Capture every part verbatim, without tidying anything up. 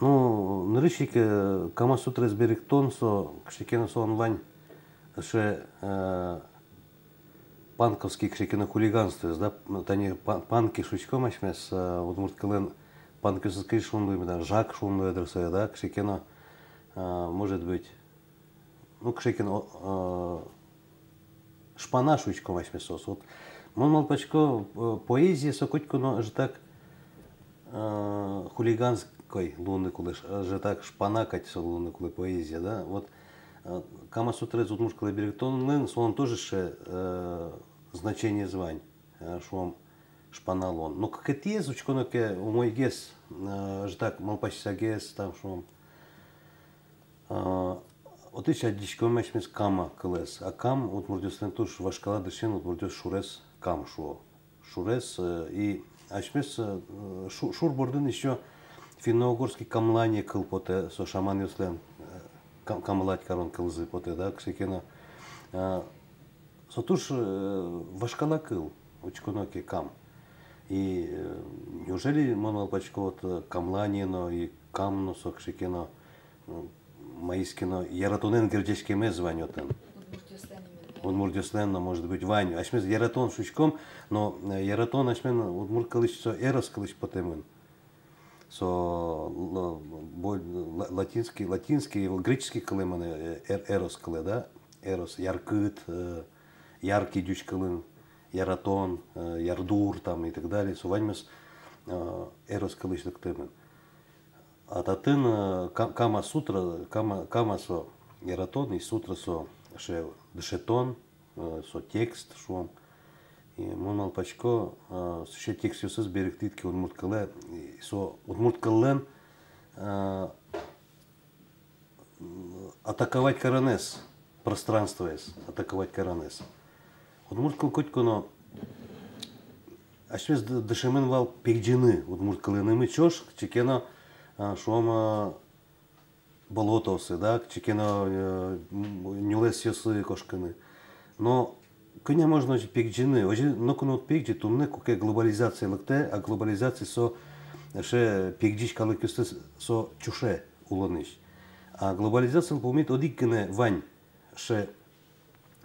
Ну, нырысь ик, э, Камасутраез берыктон со, кыӵе ке но со вань, эше, э, панковский кыӵе ке но хулиганствоез, да, тани па-, панки шуиськом асьмес, э, удмурт кылын панкъёсыз кызьы шуыны луэ, да, жак шуыны луэ дыр сое, да, кыӵе ке но, э, может быть, ну, кыӵе ке но, э, шпана шуиськом асьмес соос. Вот мон малпасько, э, поэзия со котьку но ӧжытак, э, хулиганской луыны кулэ, ш-, ӧжытак шпана кадь со луыны кулэ поэзия, да. Вот, э, Камасутраез удмурт кылэ берыктонлэн, солэн тоже сыӵе, э, значениез вань, э, шуом, шпана луон. Но кыкетӥез учконо ке умойгес, э, ӧжытак малпасьсагес, там, шуом, А, отысь адӟиськом асьмес кама кылэз. А кам удмуртъёслэн туж вашкала дырысен удмуртъёс шурез кам шуо. Шурез, э, и асьмес, э, шу-, шур бордын ещё финно-угорский камлание кыл потэ, со шаманъёслэн, э, кам-, камлать карон кылзы потэ, да, кыӵе ке но, э, со туж, э, вашкала кыл, учконо ке, кам. И, э, неужели мон малпасько, вот, э, камлание но и кам но со кыӵе ке но, м, маиз ке но яратонэн герӟаськемез вань отын. Удмуртъёслэн именно. Удмуртъёслэн но, может быть, вань. Асьмес яратон шуиськом, но, э, яратон асьмелэн удмурт кылысь со эрос кылысь потэмын. Со л-, бо-, ла-, латинский, латинский, греческий кылэ мынэ, э, эр-, эрос кылэ, да? Эрос, яркыт, э, яркий ӟуч кылын, яратон, э, ярдур там и так далее. Со ваньмыз, э, эрос кылысь лыктэмын. А татын, э, ка-, Кама сутра, Кама, Кама со яратон, и сутра со ше-, дышетон, э, со текст, шуом. И мон малпасько, э, сыӵе текстъёсыз берыктӥд ке удмурт кылэ, и со удмурт кыллэн, э, атаковать каронэз, пространствоез атаковать каронэз. Удмурт кыл котьку но асьмес ды-, дышемын вал пегӟыны удмурт кылынымы ӵош, кыӵе ке но, а, шуом, а, болотоосы, да, кыӵе ке но, э, м, нюлэсъёсы кошкыны. Но кӧня можно озьы пегӟыны, озьы ноку но уд пегӟы, туннэ куке глобализация лыктэ, а глобализация со, эше, пегӟись калыкъёсты со чуше улонысь. А глобализациялы пумит одӥг гинэ вань, эше,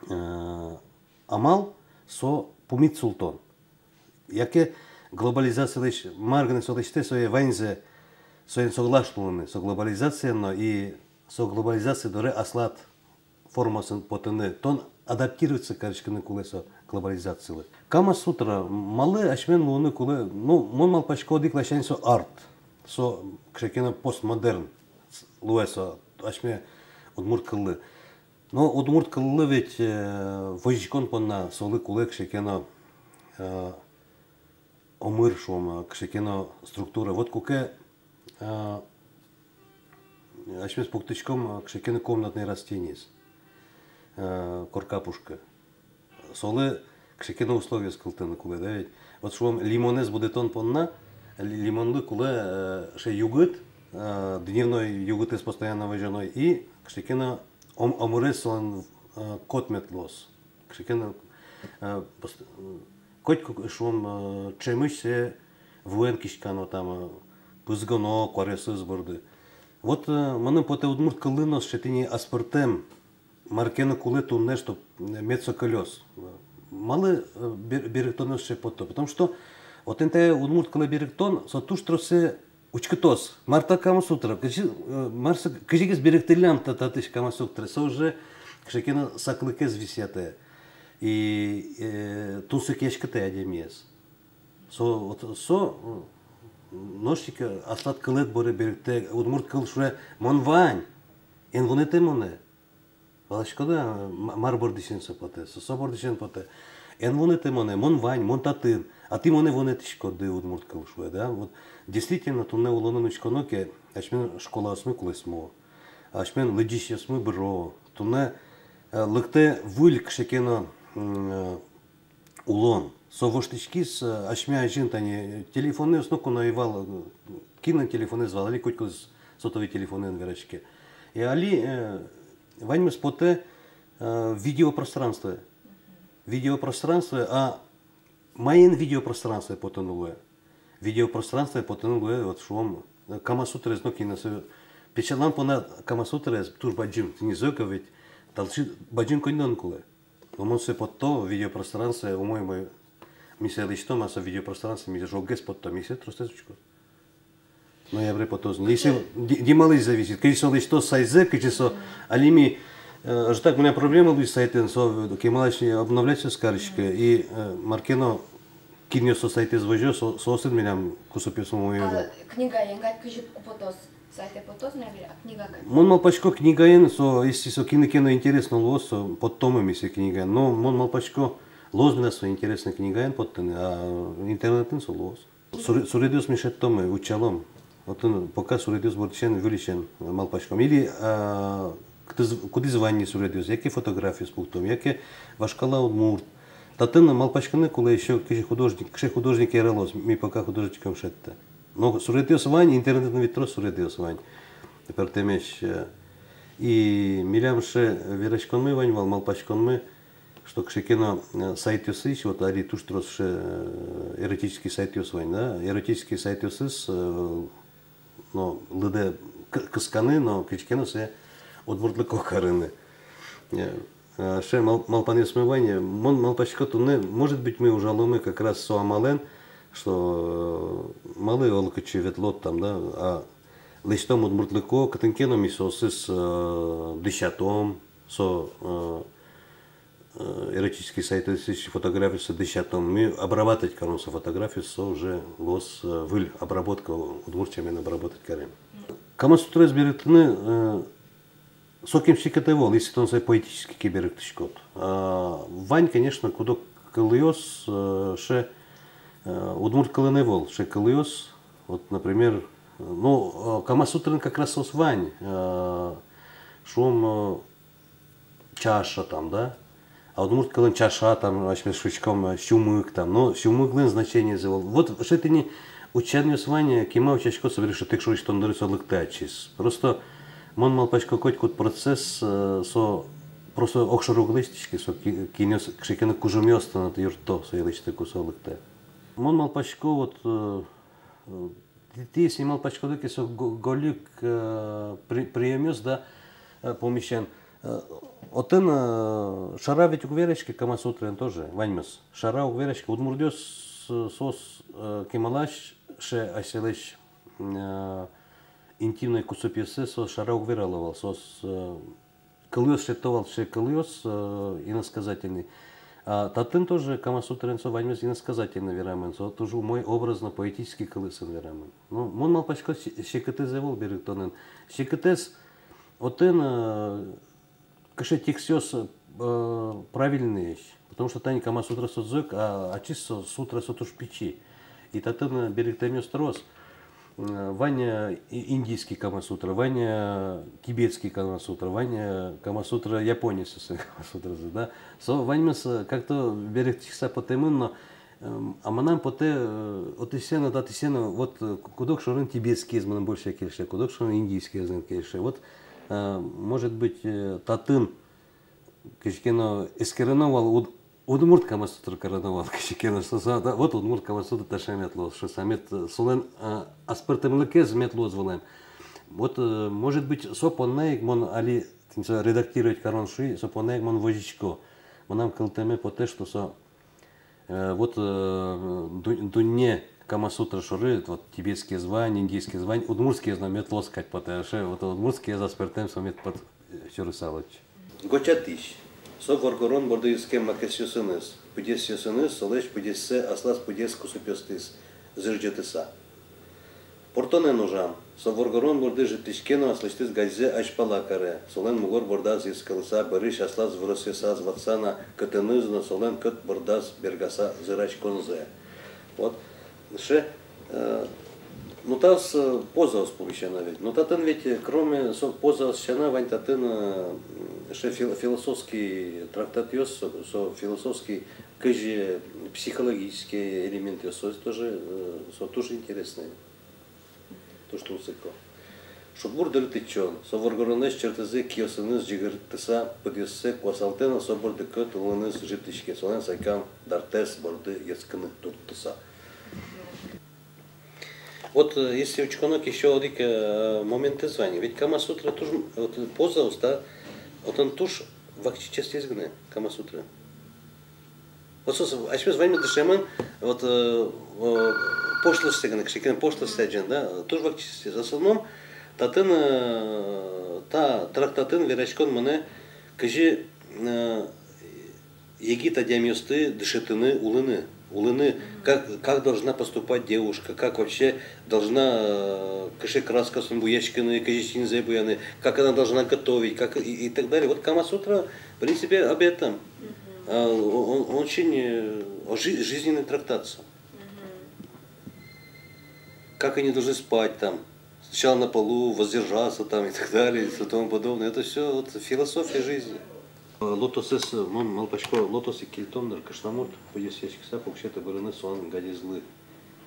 э, амал, со пумит султон. Яке глобализациялэсь мар гинэ со лэсьтэ, сое ваньзэ, соин соглаш луыны, со глобализациен но, и со глобализация доры аслад формаосын потыны, тон адаптироваться кариськыны кулэ со глобализациялы. Кама сутра, малы асьмелэн луыны кулэ, ну, мон малпасько, одӥг ласянь со арт, со кыӵе ке но постмодерн луэ со асьме удмурт кыллы. Но удмурт кыллы ведь, э, возиськон понна солы кулэ кыӵе ке но, э, омыр, шуом, э, кыӵе ке но структура. Вот куке, э, асьмес пуктӥськом, э, кыӵе ке но комнатной растениез, э, корка пушкы. Солы кыӵе ке но условиос кылдытыны кулэ, да ведь? Вот, шуом, лимонэз будэтон понна, ли-, лимонлы кулэ, э, эше, югыт, э, дневной югытэз постоянно возёно, и кыӵе ке но ом-, омырез солэн, э, кот мед луоз. Кыӵе ке но, э, пост-, м, котьку, шуом, э, ӵемысь сое вуэн киськано там, э, пызгоно куаръёсыз борды. Вот, э, мыным потэ, удмурт кыллы но сыӵе тӥни аспӧртэм, мар ке но кулэ туннэ, чтоб мед со кылёз. Малы, э, бер-, берыктонэз сыӵе потэ? Потому что вот тани удмурт кылэ берыктон, со туж тросэ учкытоз. Мар та Кама сутра, кызьы, э, мар со, кызьы гес берыктӥллям та-, татысь Кама сутра, со уже кыӵе ке но саклыкез висъятэ. И, э, тунсыкъяськытэ адямиез. Со, вот, со, э, нош ик, э, аслад кылэд борды берыктэ, удмурт кыл шуэ: «Мон вань, эн вунэтэ монэ». Валаськод-а, м-, мар бордысен со потэ? Со, со бордысен потэ: «Эн вунэтэ монэ, мон вань, мон татын, а тӥ монэ вунэтӥськоды», удмурт кыл шуэ, да? Вот действительно, туннэ улонын учконо ке, асьмелэн школаосмы кулэсмо, асьмелэн лыдӟисьёсмы быро, туннэ, э, лыктэ выль кыӵе ке но, м, э, улон. Со воштӥськиз, э, асьме азьын тани телефонъёс но ноку но ӧй вал, э, кинлэн телефонэз вал, али котькудӥз сотовой телефонэн вераське. И али, э, ваньмыз потэ, э, видеопространствое. Видеопространствое, а маин видеопространствое потыны луэ? Видеопространствое потыны луэ, вот, шуом, Камасутраез но кинэ со печатлан понна, Камасутраез туж бадӟым, тӥни зӧк-а ведь, талчи бадӟым коньдон кулэ. Но мон сое потто видеопространствое, умой, умой. Ми сое лэсьтом, а со видеопространствое ми сое ӝоггес потто, ми сое тросэз учко. Ноябре потоз. Если Ди-, Дималэсь зависит. Кызьы со лэсьтоз сайтсэ, кызьы со али ми, э, ӧжытак милям проблема луиз сайтэн, со кемалась обновляться кариське, и, э, мар ке но кинъёс со сайтэз возё, со, соосын милям кусыпъёсмы умой ӧвӧл. Книгаен кадь кызьы потоз, сайтэ потоз, наверное, а книга кадь. Мон малпасько, книгаен со, если со кинлы ке но интересно луоз, со поттомы ми сое книгаен. Но мон малпасько, луоз меда со интересно книгаен поттыны, а интернетын со луоз. Суре-, суредъёс ми шедьтомы, утчалом. Отын пока суредъёс бордысен, выльысен, э, малпаськом. Или, а, кудӥз, кудӥз вань ни суредъёс, яке фотографиос пуктом, яке вашкала удмурт. Татын малпаськыны кулэ ещё, кызьы художник, кыӵе художник яралоз, ми пока художник ӧм шедьтэ. Но суредъёс вань, интернетын ведь трос суредъёс вань. Пӧртэмесь, э, и милям сыӵе вераськонмы вань вал, малпаськонмы, что кыӵе ке но, э, сайтъёсысь, вот али туж трос сыӵе, э, эротический сайтъёс вань, да, эротический сайтъёсыз, э, но лыдэ к-, кысканы, но кыӵе ке но сое удмуртлыко карыны. Э, э, сыӵе мал-, малпанъёсмы вань, э, мон малпасько, туннэ, может быть, ми ужаломы как раз со амалэн, что, э, малы олокытчы ветлод там, да, а лэсьтом удмуртлыко, кытын ке но ми соосыз, э, дӥсятом, со, э, э, эротический сайтъёсысь фотографиосыз дӥсятом, ми обрабатывать каром со фотографиосыз, со уже луоз, э, выль обработка, удмурт сямен обработать карем. Камасутраез берыктыны, э, сокем секыт ӧвӧл, если тон сое поэтически ке берыктӥськод. А, вань, конечно, куд-ог кылъёс, э, сыӵе, э, удмурт кылын ӧвӧл сыӵе кылъёс. Вот, например, э, ну, э, Камасутраын как раз соос вань, э, шуом, э, чаша там, да? А удмурт кылын чаша там, асьмеос шуиськом, э, сюмык там. Но сюмыклэн значениез ӧвӧл. Вот сыӵе тӥни утчанъёс вань, э, кема утчасько, собере шӧтэк шорысь тон доры со лыктэ ачиз. Просто мон малпасько, котькуд процесс, э, со просто огшоры уг лэсьтӥськы, со ки-, кинъёс, кыӵе ке но кужымъёс тонэ юртто, сое лэсьтыку со лыктэ. Мон малпасько, вот, э, э, Тӥ, тӥ если малпаськоды ке, со го-, гольык, э, при-, приёмъёс, да, э, пумысен, э, отын, э, шара ведь уг вераське, Камасутраын тоже ваньмыз. Шара уг вераське, удмуртъёс, э, соос, э, кемалась сыӵе асьсэлэсь, э, интимной кусыпъёссэс соос шара уг верало вал, соос, э, кылъёс шедьто вал, сыӵе кылъёс, э, иносказательный. А татын тоже Камасутраын со ваньмыз иносказательно верамын, со туж умой образно, поэтический кылъёсын верамын. Ну, мон малпасько, се-, секытэз ӧвӧл берыктонын. Секытэз отын, э, кыӵе текстъёс, э, правильноесь. Потому что тани Камасутра со зӧк, а ачиз со сутра со туж пичи. И татын, э, берыктэмъёс трос. М, вань, э, и-, индийский Камасутра, вань, э, тибетский Камасутра, вань, э, Камасутра японецъёслэн Камасутразы, да. Со ваньмыз, э, как-то берыктӥськыса потэмын, но, эм, а мынам потэ, э, отысен но, татысен но, вот, э, ку-, куд-ог шорын тибетскиез мыным больше кельше, куд-ог шорын индийскиез но кельше. Вот, э, может быть, э, татын кызьы ке но эскероно вал уд-, удмурт Камасутра кароно вал кызьы ке но, со, со, да, вот удмурт Камасутра таӵе мед луоз, шуса мед, э, солэн, э, аспӧртэмлыкез мед луоз вылэм. Вот, э, может быть, со понна ик мон али тӥни со редактировать карон шуи, со понна ик мон возисько. Мынам кылдэме потэ, что со, э, вот, э, ду-, дунне Камасутра шоры, вот тибетскиез вань, индийскиез вань, удмуртскиез но мед луоз кадь потэ, ше, вот удмуртскиез аспӧртэм со мед пот-, э, сюрыса луоз. Гочатӥсь. Со воргорон борды йӧскем макесъёсыныз, пыдесъёсыныз, солэсь пыдессэ аслаз пыдес кусыпъёстӥз зырӟытыса. Портонэн ужан. Со воргорон борды життӥське но аслэсьтыз газьзэ азьпала каре, солэн мугор бордаз йӧскалыса, бӧрысь аслаз выросъёсаз ватса на кӧтыныз но солэн кӧт бордаз бергаса зыраськонзэ. Вот. Ше, э, ну, таос, э, позаос пумысен но ведь. Ну, татын ведь, э, кроме со позаос сяна, вань татын, э, ше фил-, философский трактатъёс, со, со философский, кызьы психологический элементъёс, со тоже, э, со тоже интересный. Туж тунсыко. Шудбур дыры тычон. Со воргоронлэсь чыртызы киосыныз ӟыгыртыса, пыдъёссэ куасалтэ но со борды кӧт улоныз життӥське, солэн сайкам дартэс борды йӧскыны турттыса. Вот, э, если учконо ке, ещё одӥг, э, моментэз вань. Ведь Камасутра туж, вот, э, позаос, да, отын туж вакчи частез гинэ Камасутра. Вот со, со, асьмеос ваньмы дышемын, вот, э, э, пошлостьсэ гинэ, кыӵе ке но пошлостьсэ адӟем, да, туж вакчи частез. В основном татын, э, та трактатын вераськон мынэ, кызьы, э, егит адямиосты дышетыны улыны, улыны, как, как должна поступать девушка, как вообще должна, э, кыӵе краскаосын буяськыны, кызьы синзэ буяны, как она должна готовить, как и, и так далее. Вот Камасутра, в принципе, об этом. А, он, он очень, э, о жи-, жизненный трактат со. Как они должны спать там, сначала на полу, воздержаться там и так далее, и тому подобное. Это всё вот философия жизни. Лотосэз, мон малпасько, лотос ик кельтом, дыр, кышномурт пыдесъяськыса пуксе тыбырыныз солэн гадезлы.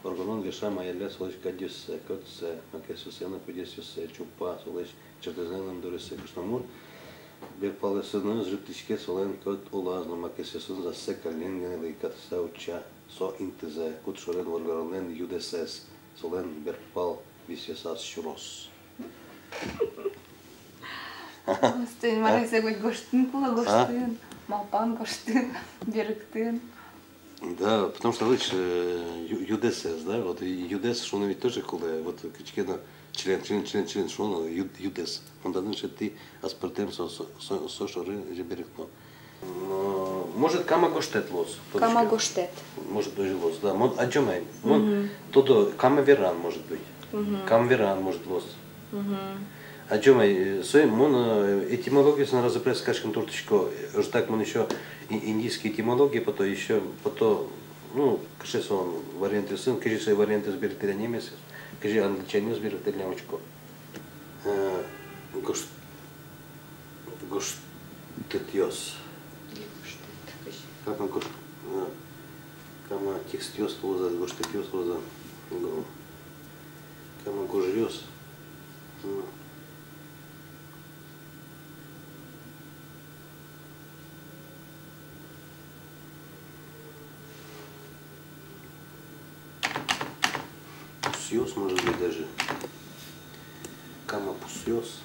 Оргонон веша маялля солэсь гадьёссэ, кӧтсэ, макесъёссэ но пыдесъёссэ, чупа солэсь чыртызлэн ымдуръёссэ. Кышномурт берпалъёсыныз ӝиптӥське солэн кӧт улаз но макесъёсыныз ассэ каллен гинэ лыйкатыса утча со интызэ, кудшорен воргоронлэн юдэсэз, солэн берпал висъёсаз сюроз. Гожтын, мар-а, сое гожтын кулэ, гожтын, малпан, гожтын, берыктын. Да, потому что лыдӟи, э, ю-, юдэсэз, да, вот и юдэс шуыны ведь тоже кулэ, вот кыӵе ке но член, член, член, член шуоно, ю-, юдэс. Мон татын шедьтӥ аспӧртэм со, со, со, со шоры же берыктон. М, может, Кама гожтэт луоз. Кама гожтэт. Может, тоже луоз, да. Мон адӟом ай. Мон тодо, Кама веран, может быть. Кама веран, может, луоз. Адӟом ай, э, сое мон, э, этимологиясын разобраться кариськыны турттӥсько. Э, ӧжытак мон ещё и-, индийской этимология пото, ещё пото, ну, кыӵе со вариантъёсын, кызьы сое вариантъёс берыктӥллям немецъёс, кызьы англичанъёс берыктӥллям, учко. Э, гож-, гожтэтъёс. Гожтэт, кызьы? Как он гож-, э, Кама текстъёс луозы, гожтэтъёс луозы. Го-, Кама гожъёс. М. Пусъёс, может быть, даже. Кама пусъёс.